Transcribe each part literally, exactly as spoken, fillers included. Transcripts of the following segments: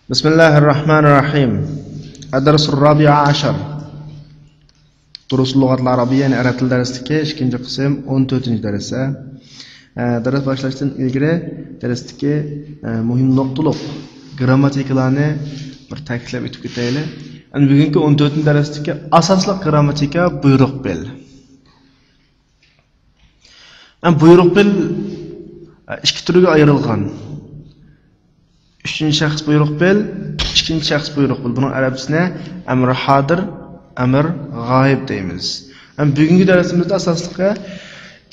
بسم الله الرحمن الرحيم. الدرس الرابع عشر. دروس اللغة العربية، يەنى ئەرەب تىل دەرسلىكى، ئىككىنچى قىسىم، ئون تۆتىنچى دەرس. ئە، دەرس باشلاشتىن ئىلگىرى دەرستىكى، ئە، مۇھىم نۇقتىلىق گىرامماتىكىلارنى بىر تەكىتلەپ ئۆتۈپ كېتەيلى. ئەمدى بۈگۈنكى ئون تۆتىنچى دەرستىكى ئاساسلىق گىرامماتىكا بۇيرۇق پېئىل. ئەمدى بۇيرۇق پېئىل، ئە، ئىككى تۈرگە ئايرىلغان. ئۈچىنچى شەخس بۇيرۇق پېئىل، ئىككىنچى شەخس بۇيرۇق پېئىل. بۇنىڭ ئەرەبچىسىنى ئەمر ھازىر، ئەمر غائىب دەيمىز. ھەم بۈگۈنكى دەرسىمىزدە ئاساسلىقى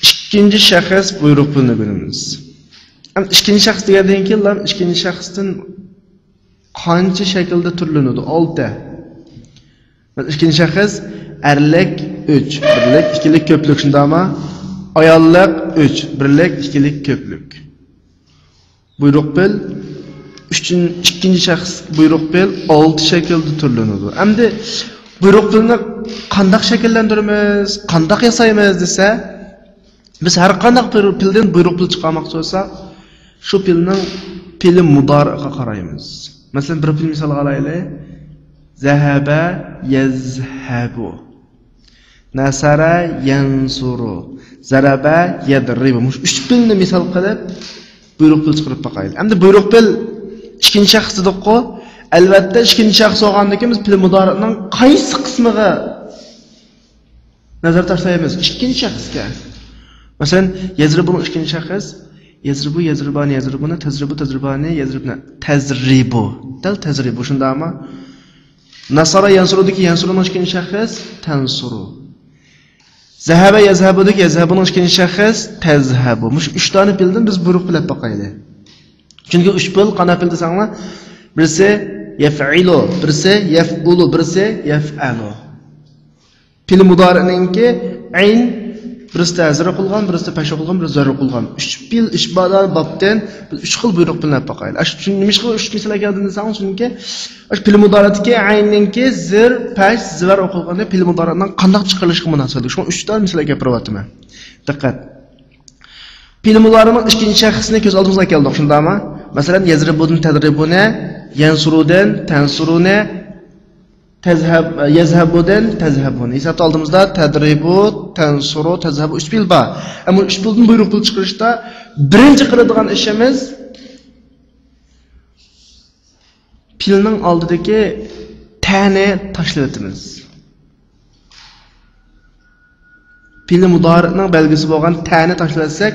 ئىككىنچى شەخس بۇيرۇق پېئىلنى ئۆگىنىمىز. ھەم ئىككىنچى شەخس دېگەندىن كېيىن، ھەم ئىككىنچى شەخستىن قانچە شەكىلدە تۈرلىنىدۇ؟ ئالتە. ئىككىنچى شەخس ئەرلىك ئۈچ، بىرلىك، ئىككىلىك، كۆپلۈك، شۇنداقمۇ؟ ئاياللىق ئۈچ، بىرلىك، ئىككىلىك، كۆپلۈك. بۇيرۇق پېئىل ئۈچىن-، ئىككىنچى شەخس بۇيرۇق پېئىل ئالتە شەكىلدە تۈرلىنىدۇ. ئەمدى بۇيرۇق پېئىلنى قانداق شەكىللەندۈرىمىز، قانداق ياسايمىز دېسە، بىز ھەر قانداق بىر پېئىلدىن بۇيرۇق پېئىل چىقارماقچى بولساق، شۇ پېئىلنىڭ پېئىلى مۇدارىئىغا قارايمىز. مەسىلەن، بىر پېئىل مىسالغا ئالايلى. زەھەبە يەزھەبۇ. نەسەرە يەنسۇرۇ، زەرەبە يەدرىبۇ. مۇشۇ ئۈچ پېئىلنى مىسال قىلىپ، بۇيرۇق پېئىل چىقىرىپ باقايلى. ئەمدى بۇيرۇق پېئىل ئىككىنچى شەخس دېدۇققۇ. ئەلۋەتتە، ئىككىنچى شەخس بولغاندىكىن بىز پېئىل مۇدارىئنىڭ قايسى قىسمىغا نەزەر تاشلايمىز؟ ئىككىنچى شەخسكە. مەسىلەن، يەزرىبۇنىڭ ئىككىنچى شەخس. يەزرىبۇ، يەزرىبانى، يەزرىبۇنى، تەزرىبۇ، تەزرىبانى، يەزرىبنى. تەزرىبۇ. دەل تەزرىبۇ، شۇنداقمۇ؟ نەسەرە يەنسۇرۇدىكى يەنسۇرۇنىڭ ئىككىنچى شەخس تەنسۇرۇ. زەھەبە يەزھەبۇدىكى يەزھەبۇنىڭ ئىككىنچى شەخس تەزھەبۇ. مۇشۇ ئۈچ دانە پېئىلدىن بىز بۇيرۇق پېئىل ئاپ باقايلى. چۈنكى ئۈچ پېئىل قانداق پېئىل دېسەڭلار، بىرسى يەفئىلۇ، بىرسى يەفئۇلۇ، بىرسى يەفئەلۇ. پېئىل مۇدارىئنىڭكى ئەين، بىرسىدە زەر قىلغان، بىرسىدە پەش قىلغان، بىرسىدە زەر قىلغان. ئۈچ پېئىل ئىشبادان بابتىن بىز ئۈچ خىل بۇيرۇق پېئىلنى ئاپ باقايلى. ئاشۇ چۈن-، نېمىشقا ئۈچ مىسال ئەكەلدىم دېسەڭ، چۈنكى ئاشۇ پېئىل مۇدارىئتىكى ئەيننىڭكى زېر، پەش، زىۋەر ئوقۇلغىنى پېئىل مۇدارىئنىڭ قانداق چىقىرىلىشىغا مۇناسىۋەتلىك. شۇڭا ئۈچ دانە مىسال ئەكەلدىم. دىققەت. پېئىل مۇدارىئنىڭ ئىككىنچى شەخسىنى كۆز ئالدىمىزغا كەلدۇق، شۇنداقمۇ؟ مەسىلەن، يەزرىبۇدىن تەزرىبۇنى، يەنسۇرۇدىن تەنسۇرۇنى، تەزھەب-، يەزھەبۇدىن تەزھەبۇنى. ھېسابتا ئالدىمىزدا تەدرىبۇ، تەنسۇرۇ، تەزھەبۇ ئۈچ پېئىل بار. ئەمما ئۈچ پېئىلدىن بۇيرۇق پېئىل چىقىرىشتا بىرىنچى قىلىدىغان ئىشىمىز پېئىلنىڭ ئالدىدىكى تەنى تاشلىۋېتىمىز. پېئىل مۇدارىئنىڭ بەلگىسى بولغان تەنى تاشلىۋەتسەك،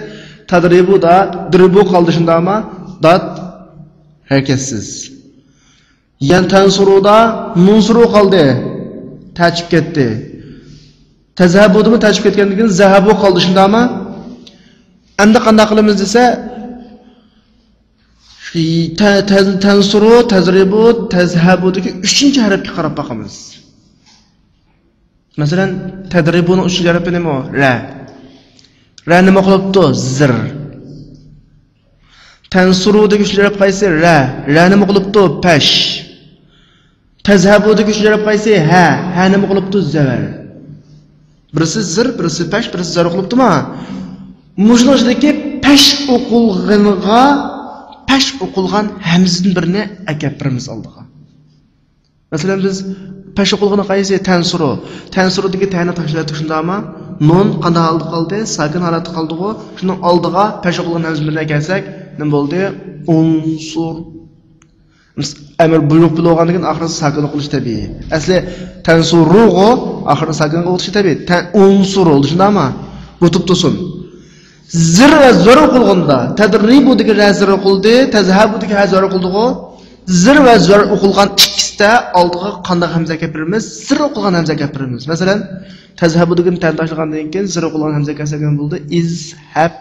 تەدرىبۇدا دىربۇ قالدى، شۇنداقمۇ؟ دات ھەرىكەتسىز. يەنە تەنسۇرۇدا نۇنسۇرۇ قالدى. تەچۈپ كەتتى. تەزھەبۇدىمۇ تەچۈپ كەتكەندىن كېيىن زەھەبۇ قالدى، شۇنداقمۇ؟ ئەمدى قانداق قىلىمىز دېسە، تە-، تەن-، تەنسۇرۇ، تەزرىبۇ، تەزھەبۇدىكى ئۈچىنچى ھەرپكە قاراپ باقىمىز. مەسىلەن، تەدرىبۇنىڭ ئۈچىنچى ھەرپى نېمە؟ رە. رە نېمە قىلىپتۇ؟ زىر. تەنسۇرۇدىكى ئۈچىنچى ھەرپ قايسى؟ رە. رە نېمە قىلىپتۇ؟ پەش. تەزھەبۇدىكى ئۈچىنچى ھەرپ قايسى؟ ھە. ھە نېمە قىلىپتۇ؟ زەۋەر. بىرسى زىر، بىرسى پەش، بىرسى زەر قىلىپتۇما؟ مۇشۇنىڭ ئىچىدىكى پەش ئوقۇلغىنىغا پەش ئوقۇلغان ھەمزىدىن بىرنى ئەكەپ بېرىمىز ئالدىغا. مەسىلەن، بىز پەش ئوقۇلغىنى قايسى؟ تەنسۇرۇ. تەنسۇرۇدىكى تەنى تاشلىۋەتتۇق، شۇنداقمۇ؟ نۇن قانداق ھالەتتە قالدى؟ ساكىن ھالەتتە قالدىغۇ. شۇنىڭ ئالدىغا پەش ئوقۇلغان ھەمزىنى بىرنى ئەكەلسەك، نېمە بولدى؟ ئۇنسۇر. ئەمر بۇيرۇق پېئىل بولغاندىن كېيىن ئاخىرىسى ساكىن ئوقۇلۇشى تەبىئىي. ئەسلى تەنسۇرۇغۇ، ئاخىرى ساكىن ئوقۇلۇشى تەبىئىي. تەن-، ئۇنسۇر بولدى، شۇنداقمۇ؟ بۇ تۇپتۇسۇن. زىر ۋە زۆر ئوقۇلغىنىدا، تەدرىبۇدىكى رە زىر ئوقۇلدى، تەزھەبۇدىكى ھە زۆر ئوقۇلدىغۇ. زىر ۋە زۆر ئوقۇلغان ئىككىسىدە ئالدىغا قانداق ھەمزە ئەكەپ بېرىمىز؟ زىر ئوقۇلغان ھەمزە ئەكەپ بېرىمىز. مەسىلەن، تەزھەبۇدىكىنى تەن تاشلىغاندىن كېيىن زىر ئوقۇلغان ھەمزە ئەكەلسەك نېمە بولدى؟ ئىزھەب.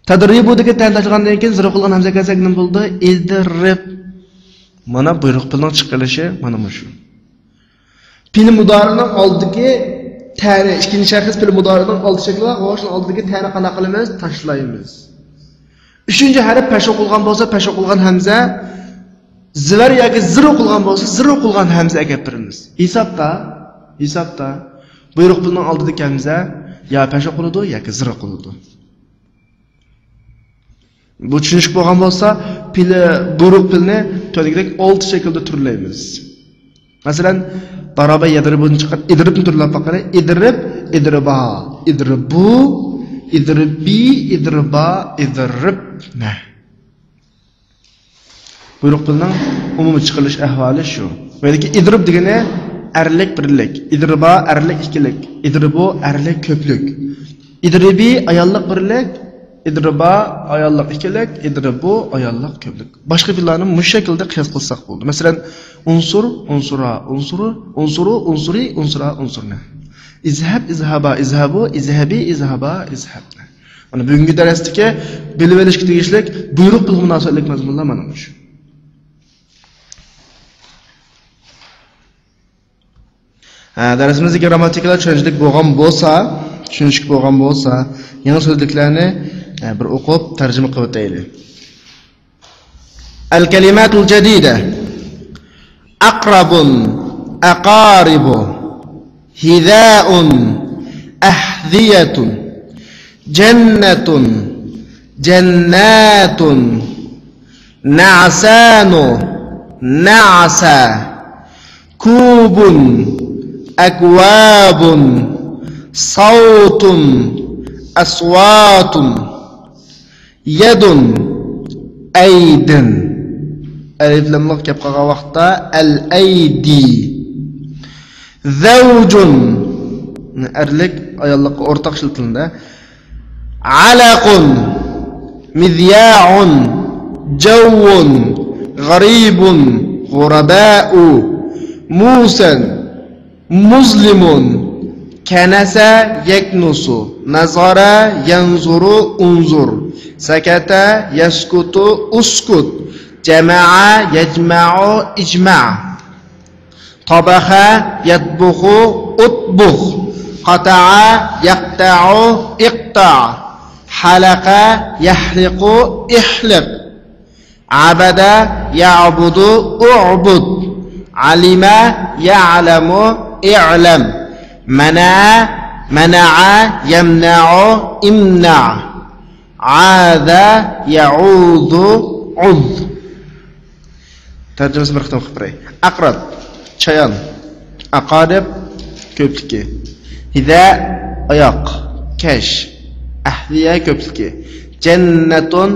تەدرىبۇدىكى تەن تاشلىغاندىن كېيىن زىر ئوقۇلغان ھەمزە ئەكەلسەك نېمە بولدى؟ ئىدرىب. مانا بۇيرۇق پېئىلنىڭ چىقىرىلىشى مانا مۇشۇ. پېئىل مۇدارىئنىڭ ئالدىدىكى تەنى، ئىككىنچى شەخس پېئىل مۇدارىئنىڭ ئالدى شەكلى بار. شۇنىڭ ئالدىدىكى تەنى قانداق قىلىمىز؟ تاشلايمىز. ئۈچىنچى ھەرپ پەش ئوقۇلغان بولسا، پەش ئوقۇلغان ھەمزە، زىۋەر ياكى زىر ئوقۇلغان بولسا، زىر ئوقۇلغان ھەمزە ئەكەپ بېرىمىز. ھېسابتا، ھېسابتا بۇيرۇق پېئىلنىڭ ئالدىدىكى ھەمزە يا پەش ئوقۇلىدۇ ياكى زىر ئوقۇلىدۇ. بۇ چۈشىنىشلىك بولغان بولسا، پېئىلى، بۇيرۇق پېئىلىنى تۆۋەندىكىدەك ئالتە شەكىلدە تۈرلەيمىز. مەسىلەن، ضرب يضربنى چىقىرىپ، اضربنى تۈرلەپ باقايلى. اضرب، اضربا، اضربو، اضربى، اضربا، اضربنە. بۇيرۇق پېئىلنىڭ ئومۇمىي چىقىرىلىش ئەھۋالى شۇ. بۇ يەردىكى ئىدرىب دېگىنى ئەرلىك بىرلىك، ئىدرىبا ئەرلىك ئىككىلىك، ئىدرىبۇ ئەرلىك كۆپلۈك. ئىدرىبى ئاياللىق بىرلىك، ئىدرىبا ئاياللىق ئىككىلىك، ئىدرىبۇ ئاياللىق كۆپلۈك. باشقا پېئىللارنى مۇشۇ شەكىلدە قىياس قىلساق بولىدۇ. مەسىلەن، ئۇنسۇر، ئۇنسۇرا، ئۇنسۇرۇ، ئۇنسۇرۇ، ئۇنسۇرى، ئۇنسۇرا، ئۇنسۇرنى. ئىزھەب، ئىزھابا، ئىزھەبۇ، ئىزھەبى، ئىزھابا، ئىزھەبنى. مانا بۈگۈنكى دەرستىكى بىلىۋېلىشقا تېگىشلىك بۇيرۇق پېئىلغا مۇناسىۋەتلىك مەزمۇنلار مانا مۇشۇ. ھە، دەرسىمىزدىكى گىرامماتىكىلار چۈشەنچىلىك بولغان بولسا، چۈشىنىشلىك بولغان بولسا، يېڭى سۆزلۈكلەرنى، ھە، بىر ئوقۇپ تەرجىمە قىلىۋېتەيلى. الكلمات الجديدة. أقرب، أقارب. حذاء، أحذية. جنة، جنات. نعسان، نعسا. كوب، أكواب. صوت، أصوات. يد، أيد. ئەلىپ لاملىق كەپ قالغان ۋاقىتتا، الأيدي. زوج، ئەرلىك، ئاياللىققا ئورتاق ئىشلىتىلىدۇ. علق، مذياع. جو، غريب، غرباء. موسى، مظلم. كنس، يكنس. نظر، ينظر، انظر. سكت، يسكت، اسكت. جمع، يجمع، اجمع. طبخ، يطبخ، اطبخ. قطع، يقطع، اقطع. حلق، يحلق، احلق. عبد، يعبد، اعبد. علم، يعلم، اعلم. منع، منع، يمنع، امنع. عاذ، يعوذ، عذ. تەرجىمىسىنى بىر قېتىم قىلىپ بېرەي. ئەقرەب، چايان. ئەقارىب، كۆپلۈكى. ھىزا، ئاياق، كەش. ئەھزىيە، كۆپلۈكى. جەننەتۇن،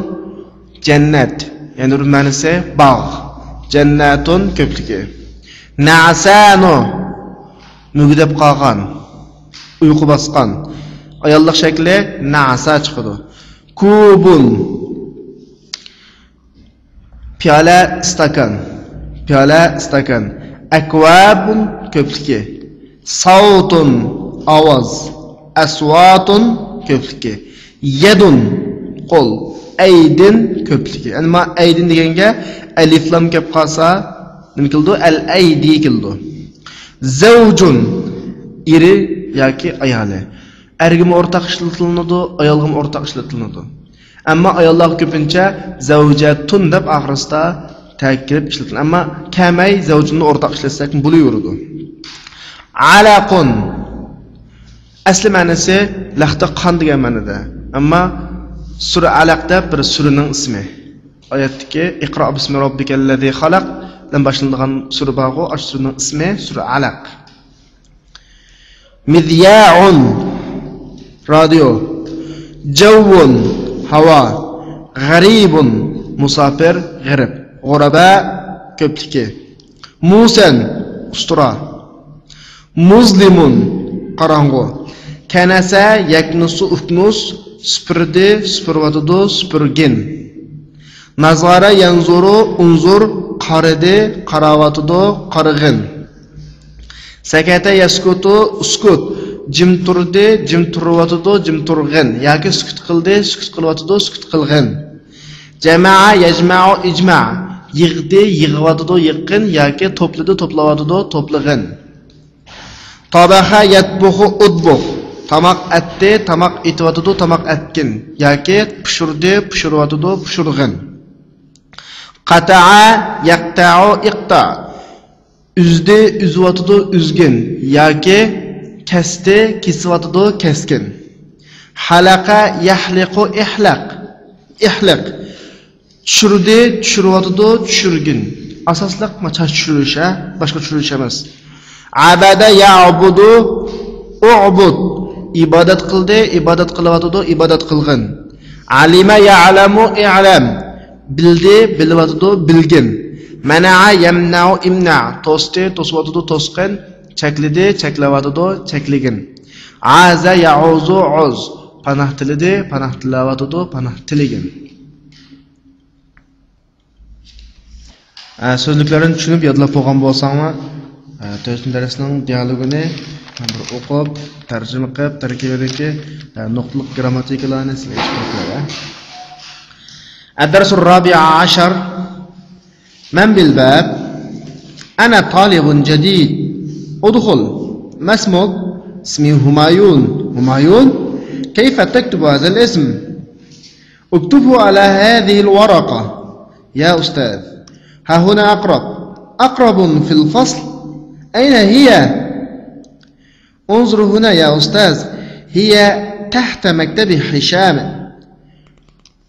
جەننەت، يەنى بىر مەنىسى باغ. جەننەتۇن كۆپلۈكى. نەسانۇ، مۈگدەپ قالغان، ئۇيقۇ باسقان. ئاياللىق شەكلى نەسا چىقىدۇ. كۇبۇن، پىيالە، ئىستاكان. پىيالە، ئىستاكان. ئەكۋابۇن كۆپلۈكى. ساۋتۇن، ئاۋاز. ئەسۋاتۇن، كۆپلۈكى. يەدۇن، قول. ئەيدىن، كۆپلۈكى. ئەمما ئەيدىن دېگەنگە ئەلىفلام كەپ قالسا، نېمە كېلىدۇ؟ ئەل ئەيدى كېلىدۇ. زەۋجۇن، ئېرى ياكى ئايالى. ئەرگىمۇ ئورتاق ئىشلىتىلىدۇ، ئايالغىمۇ ئورتاق ئىشلىتىلىدۇ. ئەمما ئاياللارغا كۆپىنچە زەۋجەتۇن دەپ ئاخىرىسىدا تەكىتلەپ ئىشلىتىلىدۇ. ئەمما كەمەي زەۋجۇننى ئورتاق ئىشلەتسەكمۇ بولۇۋېرىدۇ. ئەلەقۇن. ئەسلى مەنىسى لەختە قان دېگەن مەنىدە. ئەمما سۈرە ئەلەق دەپ بىر سۈرىنىڭ ئىسمى. ئايەتتىكى ئىقرا بىسمى رەببىكەللەزى خەلەق بىلەن باشلىنىدىغان سۈرە بارغۇ، ئاشۇ سۈرىنىڭ ئىسمى سۈرە ئەلەق. مىزياعۇن، رادىيو. جەۋۋۇن، ھاۋا. غەرىبۇن، مۇساپىر، غېرىب. غۇرابا، كۆپلۈكى. مۇسەن، ئۇستىرا. مۇزلىمۇن، قاراڭغۇ. كەنەسە، يەكنۇسۇ، ئۇكنۇس. سۈپۈردى، سۈپۈرۈۋاتىدۇ، سۈپۈرگىن. نازارە، يەنزۇرۇ، ئۇنزۇر. قارىدى، قاراۋاتىدۇ، قارىغىن. سەكەتە، يەسكۇتۇ، ئۇسكۇت. جىم تۇردى، جىم تۇرۇۋاتىدۇ، جىم تۇرغىن. ياكى سۈكۈت قىلدى، سۈكۈت قىلىۋاتىدۇ، سۈكۈت قىلغىن. جەمەئە، يەجمەئۇ، ئىجمەئ. يىغدى، يىغىۋاتىدۇ، يىغقىن. ياكى توپلىدى، توپلاۋاتىدۇ، توپلىغىن. تابەخە، يەتبۇخۇ، ئۇتبۇخ. تاماق ئەتتى، تاماق ئېتىۋاتىدۇ، تاماق ئەتكىن. ياكى پىشۇردى، پىشۇرۇۋاتىدۇ، پىشۇرغىن. قەتەئە، يەقتەئۇ، ئىقتەئ. ئۈزدى، ئۈزۈۋاتىدۇ، ئۈزگىن. ياكى كەستى، كېسىۋاتىدۇ، كەسكىن. ھەلەقە، يەھلىقۇ، ئىھلەق. ئىھلىق. چۈشۈردى، چۈشۈرۈۋاتىدۇ، چۈشۈرگىن. ئاساسلىق ما-، چاچ چۈشۈرۈش، ھە؟ باشقا چۈشۈرۈش ئەمەس. ئەبەدە يەئبۇدۇ، ئۇئبۇد. ئىبادەت قىلدى، ئىبادەت قىلىۋاتىدۇ، ئىبادەت قىلغىن. ئەلىمە يەئلەمۇ، ئىئلەم. بىلدى، بىلىۋاتىدۇ، بىلگىن. مەنەئە يەمنەئۇ، ئىمنەئ. توستى، توسۇۋاتىدۇ، توسقىن. چەكلىدى، چەكلەۋاتىدۇ، چەكلىگىن. ئازە يەئۇزۇ، ئۇز. پاناھ تىلىدى، پاناھ تىلەۋاتىدۇ، پاناھ تىلىگىن. ئە، سۆزلۈكلەرنى چۈشىنىپ يادلاپ بولغان بولساڭلار، ئە، تۆتىنچى دەرسنىڭ دىيالوگىنى بىر ئوقۇپ، تەرجىمە قىلىپ، تەركىبىدىكى، ئە، نۇقتىلىق گرامماتىكىلارنى سىلەر ئېيتىپ بېرىڭلار. الدرس الرابع عشر. من بالباب. أنا طالب جديد. ادخل. ما اسمك؟ اسمي همايون. همايون؟ كيف تكتب هذا الاسم؟ اكتبه على هذه الورقة. يا أستاذ، ها هنا عقرب. عقرب في الفصل؟ أين هي؟ انظر هنا يا أستاذ، هي تحت مكتب هشام.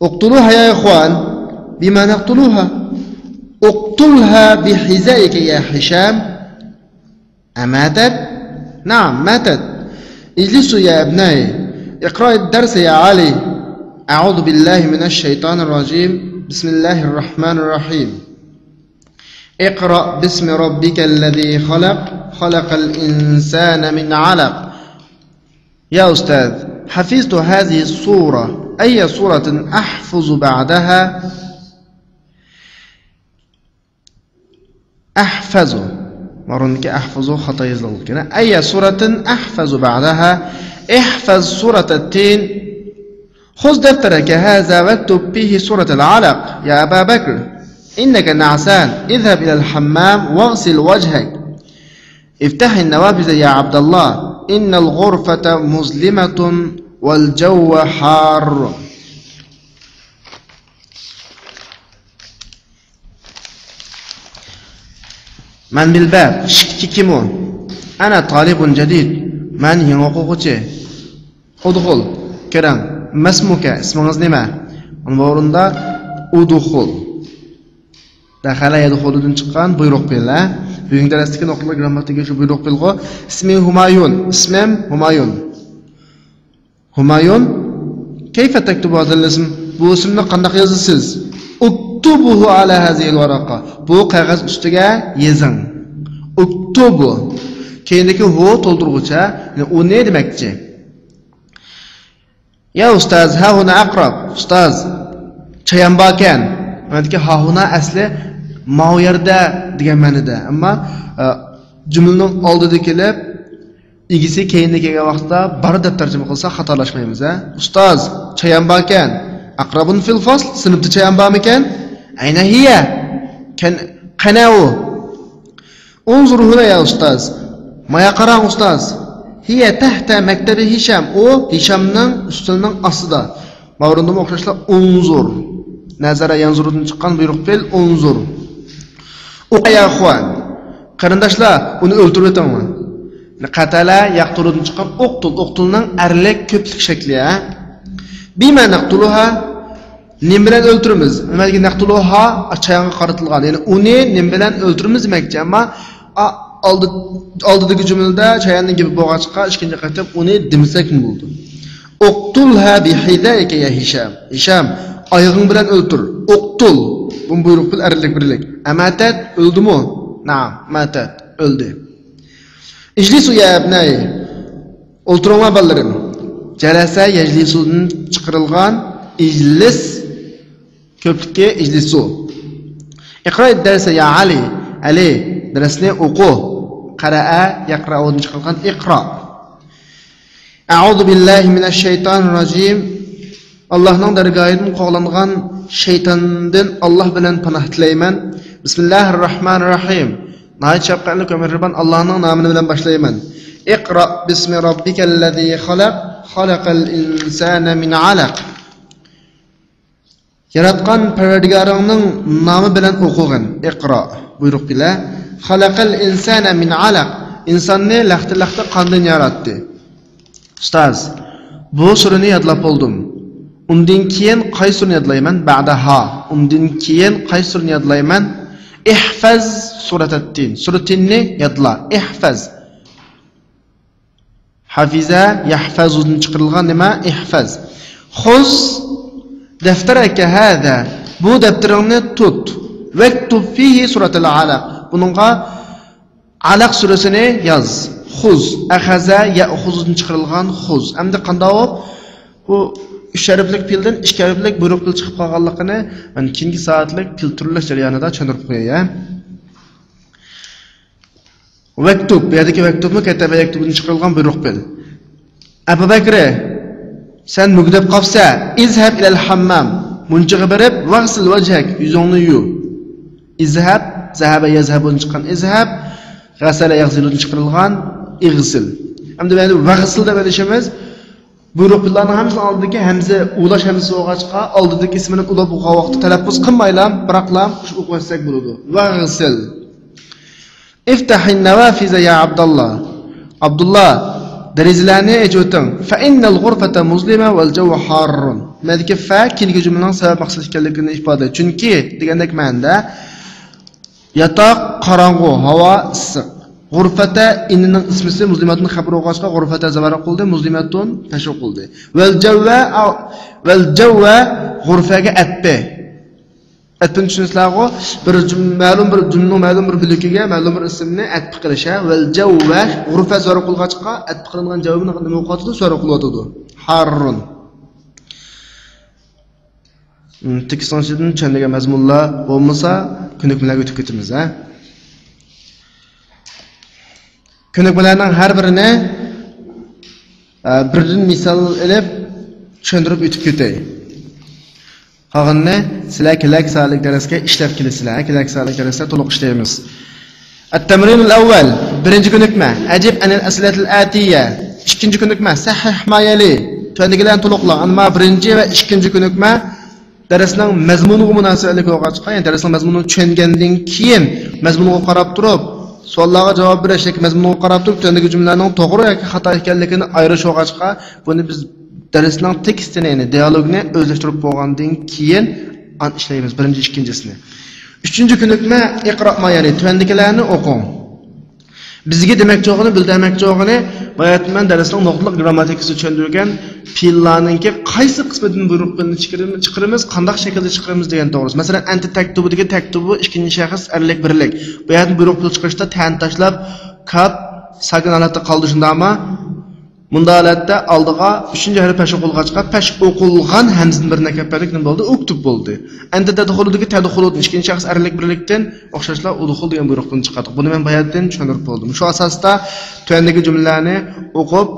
اقتلوها يا إخوان. بما نقتلوها؟ اقتلها بحذائك يا هشام. أماتت؟ نعم، ماتت. اجلسوا يا أبنائي. اقرأ الدرس يا علي. أعوذ بالله من الشيطان الرجيم. بسم الله الرحمن الرحيم. اقرأ باسم ربك الذي خلق. خلق الإنسان من علق. يا أستاذ، حفظت هذه السورة. أي سورة أحفظ بعدها؟ أحفظ. مارونكى أحفظ خطأ يېزىلغان. أي سورة أحفظ بعدها؟ احفظ سورة التين. خذ دفترك هذا واكتب فيه سورة العلق يا أبا بكر. إنك نعسان. اذهب إلى الحمام واغسل وجهك. افتح النوافذ يا عبد الله. إن الغرفة مظلمة والجو حار. من بالباب، ئىشىكتىكى كىم ئۇ؟ أنا طالب جديد، مەن يېڭى ئوقۇغۇچى. ادخل، كىرىڭ. ما اسمك، ئىسمىڭىز نېمە؟ ئۇنىڭ ئورنىدا ادخل. دخل يدخلدىن چىققان بۇيرۇق پېئىل، ھە؟ بۈگۈنكى دەرستىكى نۇقتىلىق گرامماتىكا شۇ بۇيرۇق پېئىلغۇ. اسمي همايون، ئىسمىم ھۇمايۇن. ھۇمايۇن، كيف تكتب هذا الاسم؟ بۇ ئىسىمنى قانداق يازىسىز؟ اكتبه على هذه الورقة. بۇ قەغەز ئۈستىگە يېزىڭ. اكتب. كەينىدىكى ھۇ تولدۇرغۇچ، يەنى ئۇنى دېمەكچى. يا ئۇستاز، ها ھۇنا ئەقرەب. ئۇستاز، چايان باركەن. مەندىكى ھا ھۇنا ئەسلى ماۋۇ يەردە دېگەن مەنىدە. ئەمما، ئە، جۈملىنىڭ ئالدىدا كېلىپ، ئىگىسى كەينىدە كەلگەن ۋاقىتتا بار دەپ تەرجىمە قىلساق خاتالاشمايمىز، ھە؟ ئۇستاز، چايان باركەن. ئەقرەبۇن فىل فەسل، سىنىپتا چايان بارمىكەن؟ ئەينە ھىيە؟ كەن-، قەنە ئۇ؟ ئۇنزۇر ھۇنا يا ئۇستاز. مايا قاراڭ ئۇستاز. ھىيە تەھتە مەكتەبى ھىشام. ئۇ ھىشامنىڭ ئۈستىلىنىڭ ئاستىدا. ماۋرىندىمۇ ئوخشاشلا ئۇنزۇر. نەزەرە يەنزۇردىن چىققان بۇيرۇق پېئىل ئۇنزۇر. ئۇقا يا ئىخۋان. قېرىنداشلار، ئۇنى ئۆلتۈرۈۋېتىڭلار. قەتەلە يەقتۇلۇدىن چىققان ئۇقتۇل. ئۇقتۇلنىڭ ئەرلىك كۆپلۈك شەكلى، ھە؟ بىمە نەقتۇلۇھا. نېمە بىلەن ئۆلتۈرىمىز؟ نېمە دېگەن نەقتۇلۇھا؟ چايانغا قارىتىلغان. يەنى ئۇنى نېمە بىلەن ئۆلتۈرىمىز دېمەكچى. ئەمما، ئا، ئالدى، ئالدىدىكى جۈملىدە چاياننىڭ گېپى بولغاچقا، ئىككىنچى قېتىم ئۇنى دېمىسەكمۇ بولىدۇ. ئۇقتۇلھا بىھىزائىكە يا ھىشام. ھىشام، ئايىغىڭ بىلەن ئۆلتۈر. ئۇقتۇل. بۇ بۇيرۇق پېئىل ئەرلىك بىرلىك. ئەماتەت، ئۆلدىمۇ؟ نائام، ماتەت، ئۆلدى. ئىجلىسۇ يا ئەبنەي. ئولتۇرۇڭلار، بالىلىرىم. جەلەسە يەجلىسۇدىن چىقىرىلغان ئىجلىس كۆپلۈكى ئىجلىسۇ. ئىقرا دەرسە يا ئەلى. ئەلى، دەرسنى ئوقۇ. قەرەئە يەقرەئۇدىن چىقىرىلغان ئىقرا. ئەئۇزۇ بىللاھى مىنەششەيتانىر راجىم. ئاللاھنىڭ دەرگاھىدىن قوغلانغان شەيتاندىن ئاللاھ بىلەن پاناھ تىلەيمەن. بىسمىللاھىر راھمانىر راھىم. ناھايىتى شەپقەتلىك ۋە مېھرىبان ئاللاھنىڭ نامى بىلەن باشلايمەن. ئىقرا بىسمى راببىكەللەزى خەلەق، خەلەقەل ئىنسانە مىن ئەلەق. ياراتقان پەرۋەردىگارىڭنىڭ نامى بىلەن ئوقۇغىن. ئىقرا، بۇيرۇق پېئىلى. خەلەقەل ئىنسانە مىن ئەلەق. ئىنساننى لەختە-لەختە قاندىن ياراتتى. ئۇستاز، بۇ سۈرىنى يادلاپ بولدۇم. ئۇندىن كېيىن قايسى سۈرىنى يادلايمەن؟ بەئدەھا. ئۇندىن كېيىن قايسى سۈرىنى يادلايمەن؟ ئىھفەز سۈرەتەتتىن. سۈرە تىننى يادلا. ئىھفەز. ھەفىزە يەھفەزۇدىن چىقىرىلغان نېمە؟ ئىھفەز. خۇز دەفتەرەكە ھەزا. بۇ دەپتىرىڭنى تۇت. ۋەكتۇب فىھى سۈرەتەل ئەلەق. بۇنىڭغا ئەلەق سۈرىسىنى ياز. خۇز. ئەخەزە يەئخۇزۇدىن چىقىرىلغان خۇز. ئەمدى قانداق بولۇپ بۇ ئۈچ ھەرپلىك پېئىلدىن ئىككى ھەرپلىك بۇيرۇق پېئىل چىقىپ قالغانلىقىنى مەن كېيىنكى سائەتلىك پېئىل تۈرلەش جەريانىدا چۈشەندۈرۈپ قوياي. ۋەكتۇب، بۇ يەردىكى ۋەكتۇبمۇ كەتەبە يەكتۇبىدىن چىقىرىلغان بۇيرۇق پېئىل. ئەبۇ بەكرى، سەن مۈگدەپ قاپسە، ئىزھەب ئىلەل ھەممام، مۇنچىغا بېرىپ، ۋەغسىل ۋەجھەك، يۈزۈڭنى يۇ. ئىزھەب، زەھەبە يەزھەبۇدىن چىققان ئىزھەب، غەسەلە يەغسىلۇدىن چىقىرىلغان ئىغسىل. ئەمدى بۇ يەردە ۋەغسىل دەپ ئېلىشىمىز، بۇيرۇق پېئىللارنىڭ ھەممىسىنىڭ ئالدىدىكى ھەمزە ئۇلاش ھەمزىسى بولغاچقا، ئالدىدىكى ئىسىمنى ئۇلاپ ئوقۇغان ۋاقىتتا تەلەپپۇز قىلمايلا، بىراقلا مۇشۇ ئوقۇۋەتسەك بولىدۇ. ۋەغسىل. افتح النوافذ يا عبد الله. ئابدۇللا، دېرىزىلەرنى ئېچىۋېتىڭ. فإن الغرفة مظلمة والجو حار. مەندىكى فە كېيىنكى جۈملىنىڭ سەۋەب مەقسەت ئىكەنلىكىنى ئىپادىلەيدۇ. چۈنكى دېگەندەك مەنىدە، ياتاق قاراڭغۇ، ھاۋا ئىسسىق. غۇرفەتە ئىننىڭ ئىسمىسى، مۇزلىمەتتىن خەبەر بولغاچقا، غۇرفەتە زاۋار قىلدى، مۇزلىمەتتىن پەش قىلدى. ۋەل جەۋۋە، ۋەل جەۋۋە غۇرفەگە ئەتپى. ئەتپىنى چۈشىنىسىلەرغۇ؟ بىر جۈم-، مەلۇم بىر جۈملىنىڭ مەلۇم بىر بۆلىكىگە مەلۇم بىر ئىسىمنى ئەتپى قىلىش، ھە؟ ۋەل جەۋۋە، غۇرفە زاۋار قىلغاچقا، ئەتپى قىلىنغان جەۋۋىنى نېمە قىلىۋاتىدۇ؟ زاۋار قىلىۋاتىدۇ. ھاررۇن. تېكىستنىڭ ئىچىدىن چۈشەنمىگەن مەزمۇنلار بولمىسا، كۆنۈكمىلەرگە ئۆتۈپ كېتىمىز، ھە. كۆنۈكمىلەرنىڭ ھەر بىرىنى، ئە، بىردىن مىسال ئېلىپ چۈشەندۈرۈپ ئۆتۈپ كېتەي. قالغىنىنى سىلەر كېلەركى سائەتلىك دەرسكە ئىشلەپ كېلىسىلەر. كېلەركى سائەتلىك دەرستە تولۇق ئىشلەيمىز. التمرين الأول، بىرىنچى كۆنۈكمە. أجب عن الأسئلة الآتية. ئىككىنچى كۆنۈكمە، صحح ما يلي. تۆۋەندىكىلەرنى تولۇقلا. ئەمما بىرىنچى ۋە ئىككىنچى كۆنۈكمە دەرسنىڭ مەزمۇنىغا مۇناسىۋەتلىك بولغاچقا، يەنى دەرسنىڭ مەزمۇنىنى چۈشەنگەندىن كېيىن، مەزمۇنغا قاراپ تۇرۇپ، سوئاللارغا جاۋاب بېرىش ياكى مەزمۇنغا قاراپ تۇرۇپ، تۆۋەندىكى جۈملىلەرنىڭ توغرا ياكى خاتا ئىكەنلىكىنى ئايرىش بولغاچقا، بۇنى بىز دەرسنىڭ تېكىستىنى، يەنى دىئالوگنى ئۆزلەشتۈرۈپ بولغاندىن كېيىن ئان-، ئىشلەيمىز، بىرىنچى، ئىككىنچىسىنى. ئۈچىنچى كۆنۈكمە، اقرا ما يلي، تۆۋەندىكىلەرنى ئوقۇڭ. بىزگە دېمەكچى بولغىنى، بىلدۈرمەكچى بولغىنى، باياتىن مەن دەرسنىڭ نۇقتىلىق گىرامماتىكىسىنى چۈشەندۈرگەن پېئىللارنىڭكى قايسى قىسمىدىن بۇيرۇق پېئىلنى چىقىرىمىز، چىقىرىمىز، قانداق شەكىلدە چىقىرىمىز دېگەن توغرىسى. مەسىلەن، ئەنتە تەكتۇبىدىكى تەكتۇبۇ ئىككىنچى شەخس ئەرلىك بىرلىك. بۇ يەردىن بۇيرۇق پېئىل چىقىرىشتا تەننى تاشلاپ، كاپ ساكىن ھالەتتە قالدى، شۇنداقمۇ؟ مۇنداق ھالەتتە ئالدىغا ئۈچىنچى ھەرپ پەش ئوقۇلغاچقا، پەش ئوقۇلغان ھەمزىدىن بىرنى ئەكەپ بەردۇق، نېمە بولدى؟ ئۇكتۇب بولدى. ئەنتە تەدخۇلۇدىكى تەدخۇلۇدىن ئىككىنچى شەخس ئەرلىك بىرلىكتىن ئوخشاشلا ئۇدخۇل دېگەن بۇيرۇقتىن چىقاردۇق. بۇنى مەن باياتىن چۈشەندۈرۈپ بولدۇم. شۇ ئاساستا تۆۋەندىكى جۈملىلەرنى ئوقۇپ،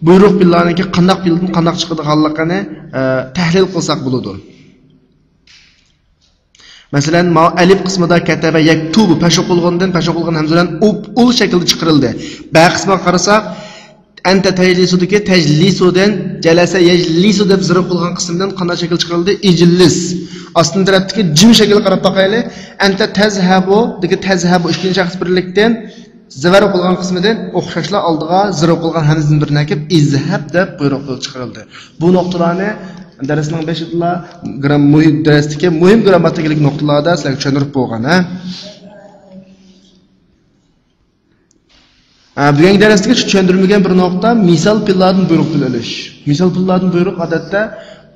بۇيرۇق پېئىللارنىڭكى قانداق پېئىلدىن قانداق چىقىدىغانلىقىنى، ئە، تەھلىل قىلساق بولىدۇ. مەسىلەن، ماۋۇ ئەلىپ قىسمىدا كەتەبە يەكتۇبۇ پەش ئوقۇلغىنىدىن پەش ئوقۇلغان ھەمزىلەرنى ئۇپ، ئۇل شەكلىدە چىقىرىلدى. بە قىسمىغا قارىساق، ئەنتە تەجلىسۇدىكى تەجلىسۇدىن جەلەسە يەجلىسۇ دەپ زىرىپ قىلغان قىسىمدىن قانداق شەكىل چىقىرىلدى؟ ئىجلىس. ئاستىن تەرەپتىكى جىم شەكلىگە قاراپ باقايلى. ئەنتە تەزھەبۇ دىكى تەزھەبۇ ئىككىنچى شەخس بىرلىكتىن زىۋەر قىلغان قىسمىدىن ئوخشاشلا ئالدىغا زىرىپ قىلغان ھەمزىدىن بىرنى ئەكىپ، ئىزھەب دەپ بۇيرۇق چىقىرىلدى. بۇ نۇقتىلارنى دەرسنىڭ بېشىدىلا گرام-، مۇھىم، دەرستىكى مۇھىم گرامماتىكىلىق نۇقتىلاردا سىلەرگە چۈشەندۈرۈپ بولغان، ھە؟ ھە، بۈگۈنكى دەرستىكى چۈشەندۈرمىگەن بىر نۇقتا، مىسال پېئىللاردىن بۇيرۇق پېئىل ئېلىش. مىسال پېئىللاردىن بۇيرۇق، ئادەتتە،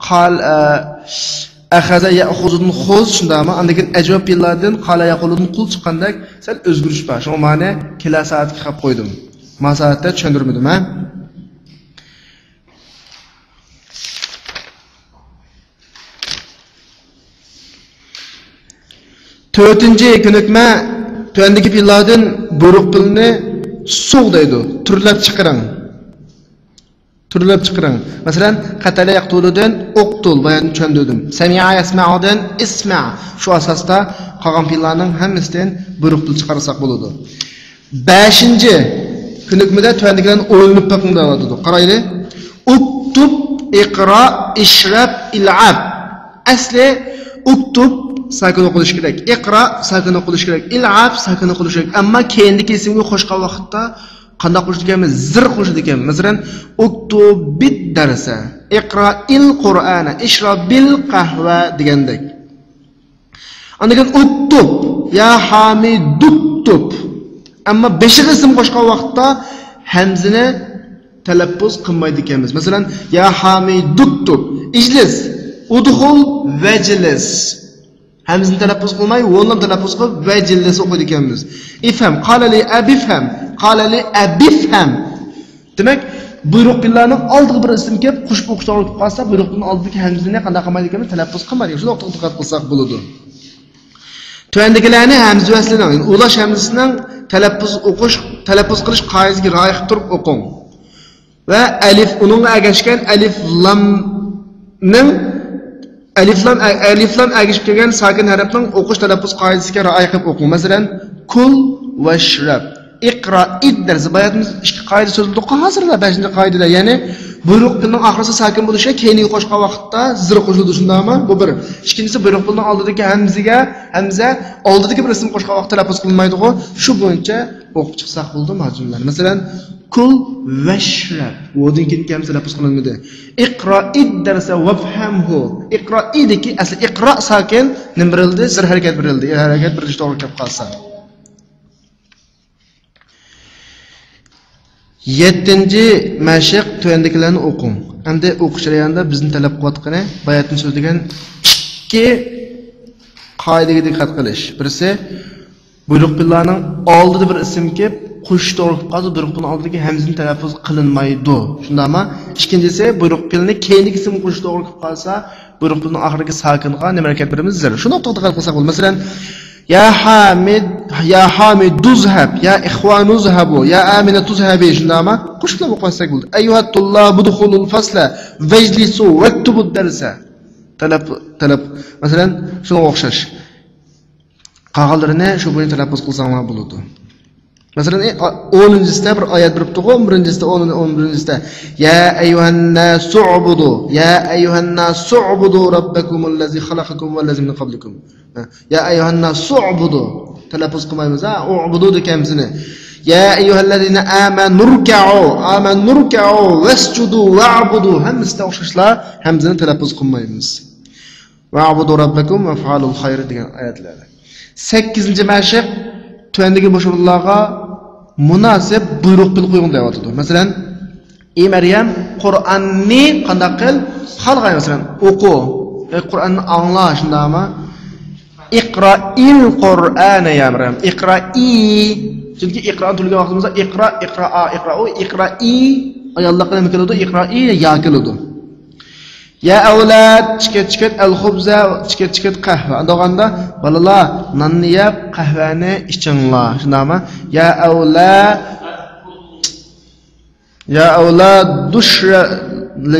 قال، ئە، ئەخەزە يەئخۇزۇدىن خۇز، شۇنداقمۇ؟ ئاندىن كېيىن ئەجۋاب پېئىللاردىن قالا يەقۇلۇدىن قۇل چىققاندەك سەل ئۆزگىرىش بار. شۇڭا مانا كېلەر سائەتكە قىلىپ قويدۇم. ما سائەتتە چۈشەندۈرمىدىم، ھە؟ تۆتىنچى كۆنۈكمە، تۆۋەندىكى پېئىللاردىن بۇيرۇق پېئىلنى سۇغ دەيدۇ. تۈرلەپ چىقىرىڭ. تۈرلەپ چىقىرىڭ. مەسىلەن، قەتەلە يەقتۇلۇدىن ئۇقتۇل، بايان چۈشەندۈردۈم. سەمىئە يەسمەئۇدىن ئىسمەئ. شۇ ئاساستا قالغان پېئىللارنىڭ ھەممىسىدىن بۇيرۇق پېئىل چىقارساق بولىدۇ. بەشىنچى كۆنۈكمىدە تۆۋەندىكىلەرنى ئويلىنىپ بېقىڭ دەۋاتىدۇ. قارايلى. ئۇكتۇب، ئىقرا، ئىشرەب، ئىلئاب. ئەسلى ئۇكتۇب ساكىن ئوقۇلۇشى كېرەك. ئىقرا ساكىن ئوقۇلۇشى كېرەك. ئىلئاب ساكىن ئوقۇلۇشى كېرەك. ئەمما كەينىدىكى ئىسىمگە قوشقان ۋاقىتتا قانداق قوشىدىكەنمىز؟ زىر قوشىدىكەنمىز. مەسىلەن، ئۇكتۇبىد دەرسە. ئىقرائىل قۇرئانە، ئىشرابىل قەھۋە دېگەندەك. ئاندىن كېيىن ئۇكتۇب، يا ھامىدۇكتۇب. ئەمما بېشىغا ئىسىم قوشقان ۋاقىتتا ھەمزىنى تەلەپپۇز قىلمايدىكەنمىز. مەسىلەن، يا ھامىدۇكتۇب، ئىجلىس، ئۇدخۇل ۋەجلىس. ھەمزىنى تەلەپپۇز قىلماي، ۋوۋنى تەلەپپۇز قىلىپ، ۋەجلىس ئوقۇيدىكەنمىز. ئىفھەم، قالە لى ئەبىفھەم، قالە لى ئەبىفھەم. دېمەك، بۇيرۇق پېئىللارنىڭ ئالدىغا بىر ئىسىم كېلىپ، قوشۇپ ئوقۇش توغرا بولۇپ قالسا، بۇيرۇق پېئىلنىڭ ئالدىدىكى ھەمزىنى قانداق قىلمايدىكەنمىز؟ تەلەپپۇز قىلمايدىكەنمىز. شۇ نۇقتىغا دىققەت قىلساق بولىدۇ. تۆۋەندىكىلەرنى ھەمزە ۋەسلىنىڭ، يەنى ئۇلاش ھەمزىسىنىڭ تەلەپپۇز ئوقۇش، تەلەپپۇز قىلىش قائىدىسىگە رىئايە قىلىپ تۇرۇپ ئوقۇڭ. ۋە ئەلىف، ئۇنىڭغا ئەگەشكەن ئەلىف لامنىڭ، ئەلىف لام، ئەلىف لام ئەگىشىپ كەلگەن ساكىن ھەرپنىڭ ئوقۇش تەلەپپۇز قائىدىسىگە رىئايە قىلىپ ئوقۇڭ. مەسىلەن، كۇل ۋەشرەب. ئىقرائىد دەرسى. باياتىن بىز ئىككى قائىدە سۆزلىدۇق ھازىرلا، بەشىنچى قائىدىدە. يەنى بۇيرۇق پېئىلنىڭ ئاخىرىسى ساكىن بولۇشى كەينىگە قوشقان ۋاقىتتا زىر قوشۇلىدۇ، شۇنداقمۇ؟ بۇ بىر. ئىككىنچىسى، بۇيرۇق پېئىلنىڭ ئالدىدىكى ھەمزىگە، ھەمزە ئالدىدىكى بىر ئىسىم قوشقان ۋاقىتتا تەلەپپۇز قىلىنمايدىغۇ. شۇ بويىچە ئوقۇپ چىقساق بولىدۇ مۇھاجىرلار. مەسىلەن، كۇل ۋەشرەب. ۋودىن كېيىنكى ھەمزە تەلەپپۇز قىلىنمىدى. ئىقرائىد دەرسە ۋەفھەمھۇ. ئىقرائىدىكى ئەسلى ئىقرا ساكىن، نېمە بېرىلدى؟ زىر ھەرىكەت بېرىلدى. ئىر ھەرىكەت بېرىلىش توغرا كەپ قالسا. يەتتىنچى مەشىق، تۆۋەندىكىلەرنى ئوقۇڭ. ئەمدى ئوقۇش جەريانىدا بىزنى تەلەپ قىلىۋاتقىنى باياتىن سۆزلىگەن ئىككى قائىدىگە دىققەت قىلىش. بىرسى، بۇيرۇق پېئىللارنىڭ ئالدىدا بىر ئىسىم كېلىپ، قوشۇش توغرا كېلىپ قالسا، بۇيرۇق پېئىلنىڭ ئالدىدىكى ھەمزىنى تەلەپپۇز قىلىنمايدۇ. شۇنداقمۇ؟ ئىككىنچىسى، بۇيرۇق پېئىلنى كەينىدىكى ئىسىم قوشۇش توغرا كېلىپ قالسا، بۇيرۇق پېئىلنىڭ ئاخىرىدىكى ساكىنغا نېمە ھەرىكەت بېرىمىز؟ زىر. شۇ نۇقتىغا دىققەت قىلساق بولىدۇ. مەسىلەن، يا ھامىد، يا ھامىدۇزھەب، يا ئىخۋانۇزھەبۇ، يا ئامىنەتۇزھەبى، شۇنداقمۇ؟ قوشۇپ ئوقۇساق بولىدۇ. ئەييۇھەتتۇللابۇدخۇلۇل فەسلە ۋەجلىسۇ ۋەكتۇبۇد دەرسە. تەلەپ، تەلەپ، مەسىلەن، شۇنىڭغا ئوخشاش. قالغانلىرىنى شۇ بويىچە تەلەپپۇز قىلساڭلار بولىدۇ. مەسىلەن، ئى، ئا-، ئونىنچىسىدە بىر ئايەت بېرىپتىغۇ، ئون بىرىنچىسىدە، ئون، ئون بىرىنچىسىدە. يا أيها الناس اعبدوا، يا أيها الناس اعبدوا ربكم الذي خلقكم والذين من قبلكم. ھە، يا أيها الناس اعبدوا. تەلەپپۇز قىلمايمىز، ھە، ئۇبۇدۇ دېگەن ھەمزىنى. يا أيها الذين آمنوا اركعوا، آمنوا اركعوا واسجدوا واعبدوا. ھەممىسىدە ئوخشاشلا ھەمزىنى تەلەپپۇز قىلمايمىز. ۋەئبۇدۇ رەببەكۇم ۋەفئەلۇل خەير دېگەن ئايەتلەردە. سەككىزىنچى مەشىق، تۆۋەندىكى بۇ ئورۇنلارغا مۇناسىپ بۇيرۇق پېئىل قويۇڭ دەۋاتىدۇ. مەسىلەن، ئى مەريەم، قۇرئاننى قانداق قىل؟ خالىغان، مەسىلەن، ئوقۇ. ئى، قۇرئاننى ئاڭلا، شۇنداقمۇ؟ ئىقرائىل قۇرئانە يا مەريەم. ئىقرائى. چۈنكى ئىقرائنى تۈرلىگەن ۋاقتىمىزدا ئىقرا، ئىقرائا، ئىقرائۇ، ئىقرائى. ئاياللارغا نېمە كېلىدۇ؟ ئىقرائى، يا كېلىدۇ. يا ئەۋلاد، چىكەت، چىكەت، ئەل خۇبزە، چىكەت، چىكەت، قەھۋە. ئاندىغاندا، بالىلار، ناننى يەپ، قەھۋەنى ئىچىڭلار. شۇنداقمۇ؟ يا ئەۋلاد، يا ئەۋلادۇش،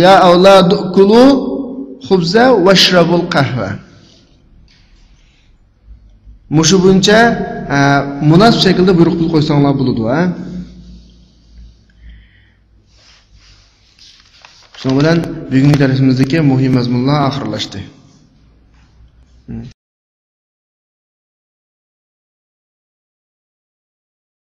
يا ئەۋلادۇكۇلۇ خۇبزە ۋەشرەبۇل قەھۋە. مۇشۇ بويىچە، ئە، مۇناسىپ شەكىلدە بۇيرۇق پېئىل قويساڭلار بولىدۇ، ھە. شۇنىڭ بىلەن بۈگۈنكى دەرسىمىزدىكى مۇھىم مەزمۇنلار ئاخىرلاشتى.